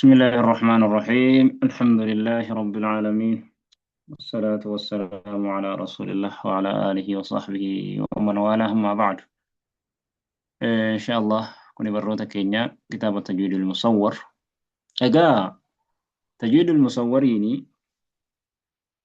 بسم الله الرحمن الرحيم. الحمد لله رب العالمين، والصلاة والسلام على رسول الله وعلى آله وصحبه ومن والاه، ما بعد. إن شاء الله كوني بروتا كينيا كتاب التجويد المصور. أجا تجويد المصورين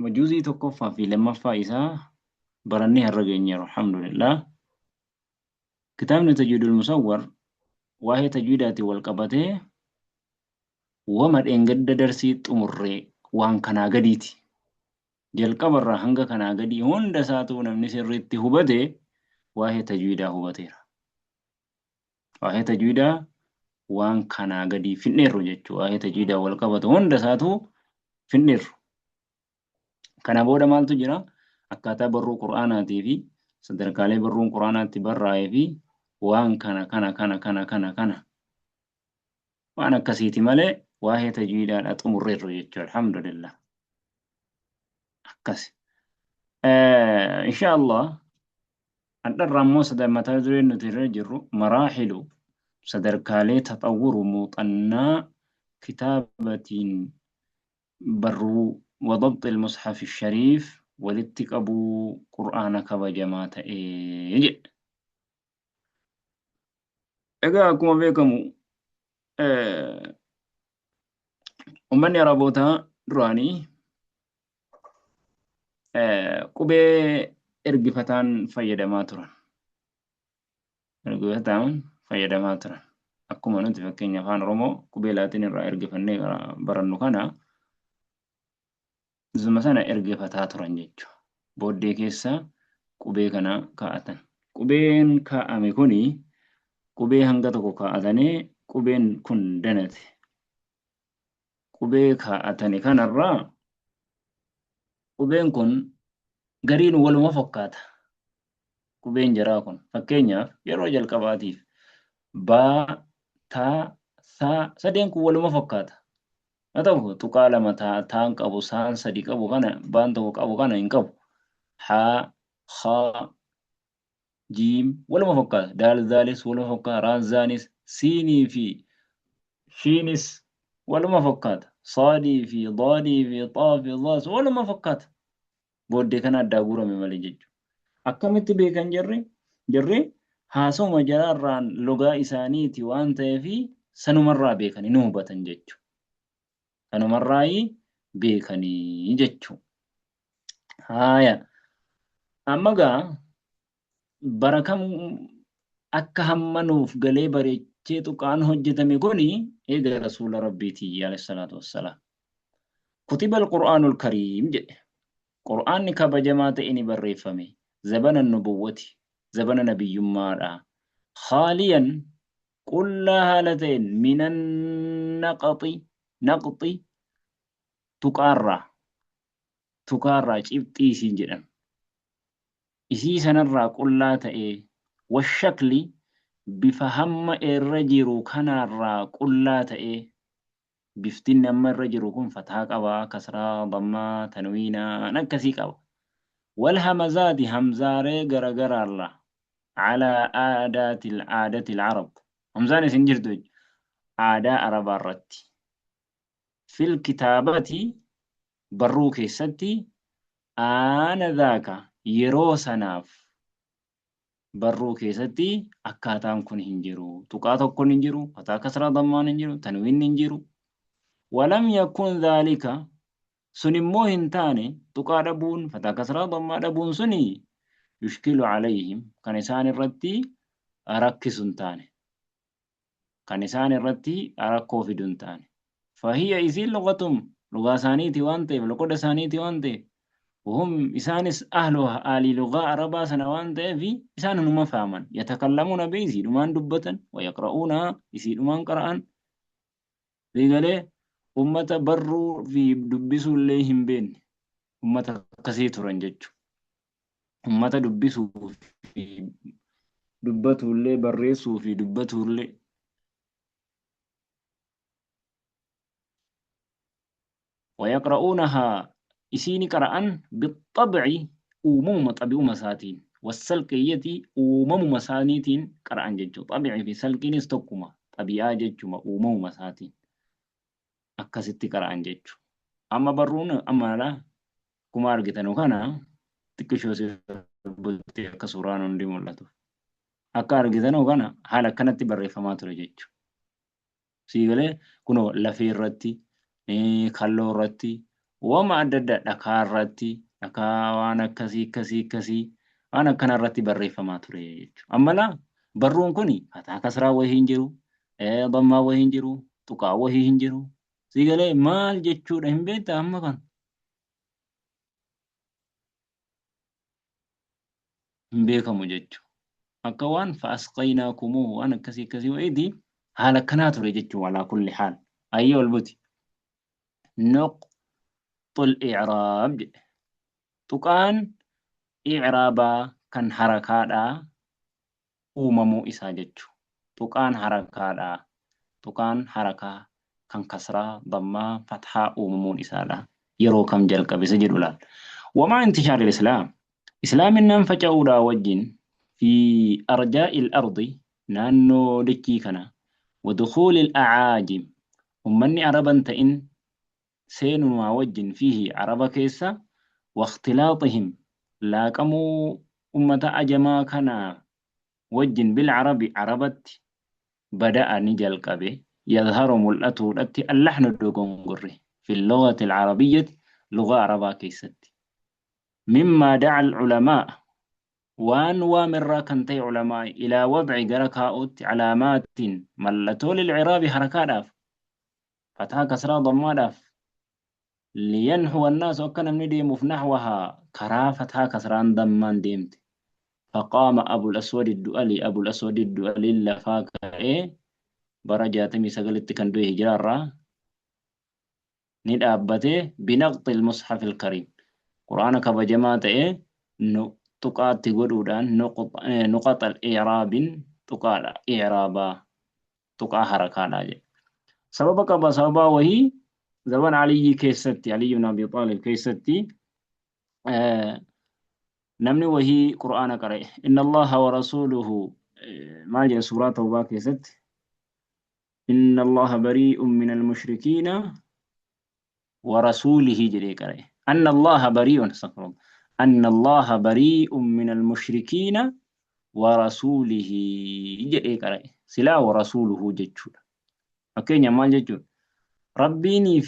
مجوزي تكفى في لما فايسا برنيها الرجل، الحمد لله. كتابنا تجويد المصور وهي تجويدات والقبته wama dheengadda darsii xumurree waan kanaa gadiiti. Jalqabarraa hanga kanaa gadii hunda isaatu namni sirriitti hubate waa'ee tajwiidaa hubateera. Waa'ee tajwiidaa waan kanaa gadii finneerru jechuudha. Waa'ee tajwiidaa wal qabatu hunda isaatu finneerru. Kana booda maaltu jira? Akkaataa barruu Qur'aanaatii fi sadarkaalee barruun Qur'aanaatti barraa'ee fi waan kana kana kana kana kana kana waan akkasiiti malee waa'ee tajwiidaadha xumurreerru jechuudha. Alhamdulillah. Akkas. Insha Allah hadharraa immoo mataa dureen nuti irra jirru maraaxilu sadarkaalee taxawwuru muuxannaa kitaabatiin barruu wa dabxi al-musxafi shariif walitti qabuu Qur'aana kabajamaa ta'ee jedha. Egaa akkuma beekamu uummanni Arabootaa duraanii qubee ergifataan fayyadamaa turan. Ergifataan fayyadamaa turan. Akkuma nuti fakkeenya afaan Oromoo qubee Laatiin irraa ergifannee barannu kana zuma sana ergifataa turan jechuudha. Booddee keessa qubee kana kaa'atan. Qubeen kaa'ame kuni qubee hanga tokko kaa'atanii qubeen kun danate. Qubee kaa'atani kanarraa qubeen kun gariin waluma fakkaata. Qubeen jaraa kun fakkeenyaaf yeroo jalqabaatiif baa, taa, saa sadeen kun waluma fakkaata. Haa ta'u tuqaa lama taa taan qabu saan sadi qabu kana baan tokko qabu kana hin qabu. Haa, haa, jiim waluma fakkaata. Daal zaalis waluma fakkaata. Raan zaanis siinii fi shiinis waluma fakkaata. Saadii fi daadii fi xaa fi dhaas waluma fakkaata. Booddee kana addaa guurame malee jechuudha. Akkamitti beekan jarri? Jarri haasawuma jaraarraan logaa isaaniiti waan ta'eef sanumarraa beekanii nu hubatan jechuudha. Sanumarraayi beekanii jechuudha. Haaya. Amma gaa bara kam akka hamma nuuf galee bareechee tuqaan hojjetame kuni eega rasuula rabbiiti alayhi salaatu wassalaam. Kutiba al-Qur'aanul Kariim jedhe. Qur'aanni kabajamaa ta'e ni barreeffame. Zabana nubuwwati, zabana nabiyyummaadha. Khaaliyan qullaa haala ta'een minan naqaxi naqxi tuqaarraa tukaarraa cibxii isiin jedhan. Isii sanarraa qullaa ta'ee washakli bifa hamma irra jiru kanaarraa qullaa ta'ee biftinni amma irra jiru kun fataa qaba, kasraa, dammaa, tanwiinaa waan akkasii qaba. Wal hamazaati hamzaaree garagaraarraa alaa aadaatil aadatil arab hamzaan isin jirtu jechuudha. Aadaa arabaa irratti. Fil kitaabati barruu keessatti aanadhaaka yeroo sanaaf barruu keessatti akkaataan kun hin jiru. Tuqaa tokkoon hin jiru, fataa kasraa dammaan hin jiru, tanwiinni hin jiru. Walam yakun dhaalika sun immoo hin taane tuqaa dhabuun fataa kasraa dammaa dhabuun suni yushkilu alayhim kan isaan irratti rakkisu hin taane. Kan isaan irratti rakkoo fidu hin taane. Fahiya isiin lugatum lugaa isaaniiti waan ta'eef loqoda isaaniiti waan ta'eef wahum isaanis ahluha aalii lugaa arabaa sana waan ta'eef isaan hunuma faaman yatakallamuuna bi isiidhumaan dubbatan wayaqra'uunaha isiidhumaan qara'an galee ummata barruu fi dubbisuu illee hin beekne ummata akkasii turan jechuudha. Ummata dubbisuu fi dubbatuullee barreessuu fi dubbatuullee wayaqra'uunahaa isii ni qara'an bixxabci uumamuma xabi'uma isaatiin wassalqiyyati uumamuma isaaniitiin qara'an jechuudha. Xabi'i fi salqiinis tokkuma xabi'aa jechuma uumamuma isaatiin. Akkasitti qara'an jechu. Amma barruun amma laa akkuma argitanu kana xiqqishoo si bulti akka suuraan hundi mul'atu. Akka argitanu kana haala akkanatti barreeffamaa ture jechu. Sii galee kunoo lafee irratti, kalloo irratti, wama adda addaa dhakaa irratti, dhakaa waan akkasii akkasii akkasii waan akkana irratti barreeffamaa ture jechuudha. Amma laa barruun kun fataa kasraa wayii hin jiru, dammaa wayii hin jiru, tuqaa wayii hin jiru. Sii galee maal jechuudha hin beektaa amma kan hin beekamu jechuudha. Akka waan fa'asqaynaa kumuu waan akkasii akkasii wayiiti haala akkanaa ture jechuudha alaa kulli haal. Ayyee ol buti. Nuqxul i'raab jedhe. Tuqaan i'raabaa kan harakaadhaa uumamuu isaa jechu. Tuqaan harakaadhaa tuqaan harakaa kan kasraa, dammaa, fathaa uumamuun isaadha. Yeroo kam jalqabe isa jedhu laal. Wamaa intishaaril islaam Islaaminaan faca'uudhaa wajjin fi arjaa'il ardi naannoo dachii kana wa dukhuulil a'aajim ummanni Araba hin ta'in seenumaa wajjin fiihi Araba keessa wa ikhtilaaxihim laaqamuu ummata ajamaa kanaa wajjin bil Arabi Arabatti bada'a ni jalqabe yadharu mul'atuudhatti allaxnu dogongorri fil lughati al arabiyyati lugaa Arabaa keessatti. Mimmaa da'a al-ulamaa'a waan waamerraa kan ta'e ulamaa'i ilaa wad'i gara kaa'uutti calaamaatin mallatoo lil'iraabi harakaadhaaf fathaa kasraa dammaadhaaf liyanhuwa annaasu akka namni deemuuf nahwahaa karaa fathaa kasraan dammaan deemte faqaama abul aswadi du'ali abul aswadi du'aliin lafaa ka'ee bara 69tti kan du'e hijiraarraa ni dhaabbate binaqxil mushafil kariim qur'aana kabajamaa ta'e tuqaatti godhuudhaan nuqaxal i'raabin tuqaadha i'raabaa tuqaa harakaadha jedhe sababa qaba sababaa wahii zaman Aliyyii keessatti Aliyyi ibn Abi Xaalib keessatti namni wahii qur'aana qara'e inna Allaha wa rasuuluhu maal jedha suuraa tawbaa keessatti Inna Allaha barii'un minal mushrikiina wa rasuulihi jedhee qara'e. Anna Allaha barii'un astaghfirullah. Anna Allaha barii'un minal mushrikiina wa rasuulihi jedhee qara'e. Silaa wa rasuuluhu jechuudha. Fakkeenya maal jechuudha? Rabbiiniif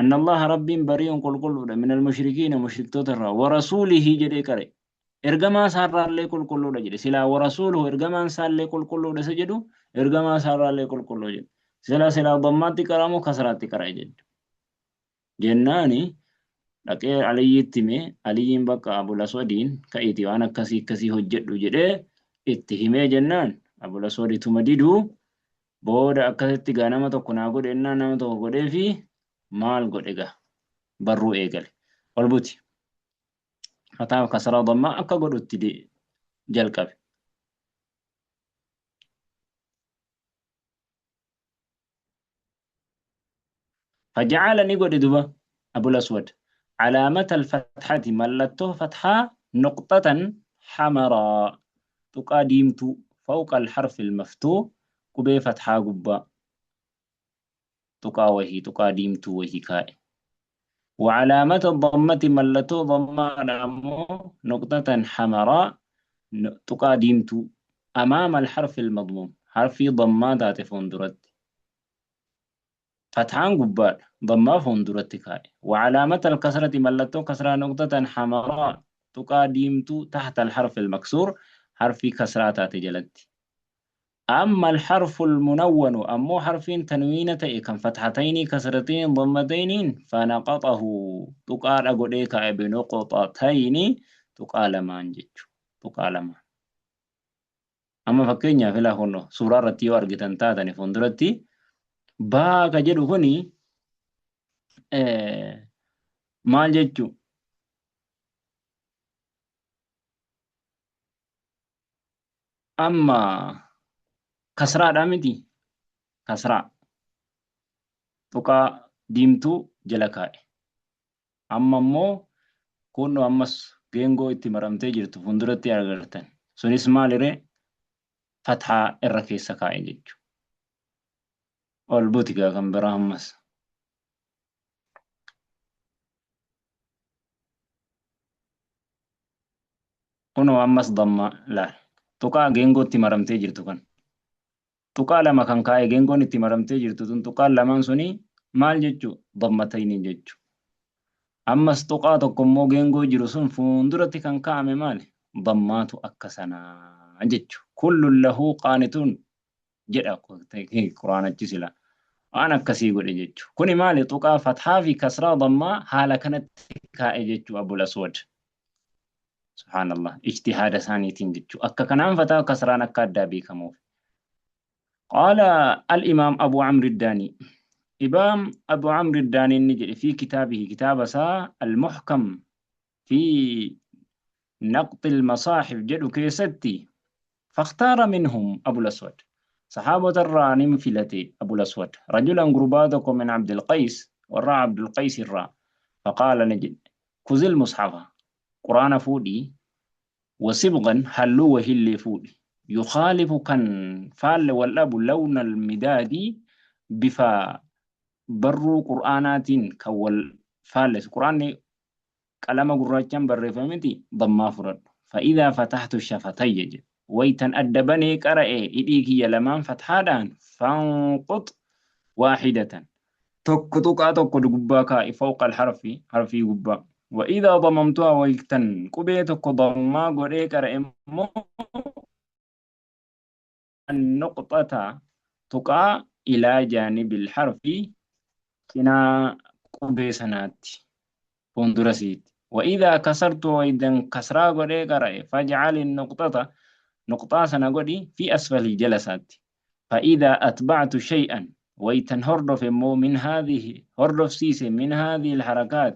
Anna Allaaha Rabbiin barii'un qulqulluudha minal mushrikiina mushriktoota irraa wa rasuulihi jedhee qare. Ergamaa isaarraallee qulqulluudha jedhe. Silaa wa rasuuluhu ergamaan isaallee qulqulluudha isa jedhu ergamaa isaarraallee qulqulluu jedhe. Silaa silaa dammaatti qaramu kasraatti qara'e jedhu. Jennaani dhaqee Aliyyiitti hime Aliyyiin bakka Abul Aswadiin ka'iiti waan akkasii akkasii hojjedhu jedhee itti himee jennaan Abul Aswad ituma diduu Booda akkasitti gaa nama tokko naa godhe ennaan nama tokko godheefi maal godhe gaa barruu eegale. Ol buti. Fataaf kasaraa dammaa akka godhutti jalqabe. Faja'ala ni godhe duba Abul Aswad calaamata alfatxati mallattoo fatxaa nuqxatan xamaraa tuqaa diimtuu fawqa alxarfi almaftuuh qubee fatxaa gubbaa tuqaa wahii tuqaa diimtuu wahii kaa'e. Wacalaamata dammati mallattoo dammaadha ammoo nuqxatan xamaraa tuqaa diimtuu amaama alxarfi almadmuum harfii dammaa taate fuulduratti. Fathaan gubbaadha. Dammaa fuunduratti kaa'e. Wa calaamata al-kasrati mallattoo kasraa nuqxatan hamaraa tuqaa diimtuu tahta al-harfi al-maksuur harfii kasraa taate jalatti. Amma al-harfu al-munawwanu ammoo harfiin tanwiina ta'e kan fathatayni kasratayni dammatayniin fanaqaxahu tuqaadha godhee kaa'e binuqxatayni tuqaa lamaan jechu tuqaa lamaan. Amma fakkeenyaaf ilaa kunno suuraa irratti yoo argitan taatani fuulduratti baa ka jedhu kuni maal jechuu amma kasraadha miti kasraa tuqaa diimtuu jala kaa'e. Amma immoo kuunnoo ammas geengoo itti maramtee jirtu fuulduratti agartan. Sunis maaliree fathaa irra keessa kaa'e jechuudha. Ol buti gaa kan biraa ammas. Kunoo ammas damma laal. Tuqaa geengootti maramtee jirtu kan. Tuqaa lama kan kaa'e geengoon itti maramtee jirtu tun tuqaan lamaan suni maal jechuu? Dammatayni jechu. Ammas tuqaa tokko immoo geengoo jiru sun fuunduratti kan kaa'ame maali? Dammaatu akka sanaa jechu. Kullun lahu qaanituun jedha quraanachi sila. Waan akkasii godhe jechu. Kuni maali? Tuqaa fathaa fi kasraa dammaa haala kanatti kaa'e jechu Abul Aswad. Subhaanallah. Ijtihaada isaaniitiin jechu. Akka kanaan fataa kasraan akka addaa beekamuuf. Qaala al-imaam Abu Amri Daanii. Imaam Abu Amri Daanii inni jedhe fi kitaabihi kitaaba isaa al-muhkam fi naqxi al-masaahif jedhu keessatti fakhtaara minhum Abul Aswad. Sahaabota irraa nin filate Abul Aswad. Rajulan gurbaa tokko min Abdul Qays warra Abdul Qays irraa. Faqaala ni jedhe. Kuzil mushafa quraana fuudhi wa sibghan halluu wahiillee fuudhi yukhaalifu kan faalle wal dhabu lawna almidaadi bifa barruu qur'aanaatiin kan wal faallessu qur'aanni qalama gurraachaan barreeffame miti dammaa fudhadhu fa'idhaa fatahtu shafatayya jedhe waytan adda banee qara'e hidhii kiyya lamaan fathaadhaan fanqut waahidatan tokko tuqaa tokko gubbaa kaa'i fawqa alharfi harfii gubbaa wa idhaa damamtuha waytan qubee tokko dammaa godhee qara'e immoo nuqxata tuqaa ilaa jaanibil harfi cinaa qubee sanaatti fuuldura isiitti. Wa idhaa kasartu waytan kasraa godhee qara'e faj'ali nuqxata nuqxaa sana godhi fi asfalii jala isaatti. Fa'idhaa atba'tu shay'an waytan hordofe immoo min haadhihi hordofsiise min haadhihi alharakaat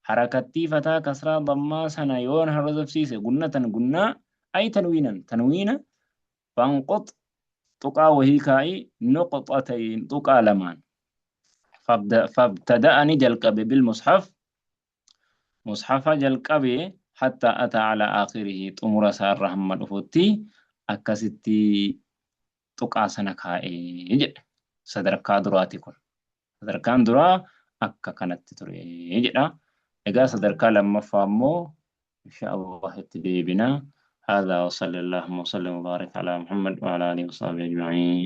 harakattii fataa kasraa dammaa sana yoon hordofsiise gunnatan gunnaa ay tanwiinan tanwiina fanqux tuqaa wahii kaa'i nuqxatayn tuqaa lamaan fabtada'a ni jalqabe bilmushaf mushafa jalqabe hatta ataa ala aakhirihi xumura isaa irra hamma dhufutti akkasitti tuqaa sana kaa'e jedha. Sadarkaa duraati kun. Sadarkaan duraa akka kanatti ture jedha. Egaa sadarkaa lammaffaa immoo insha Allah itti deebina. هذا وصلى اللهم وسلم وبارك على محمد وعلى آله وصحبه أجمعين.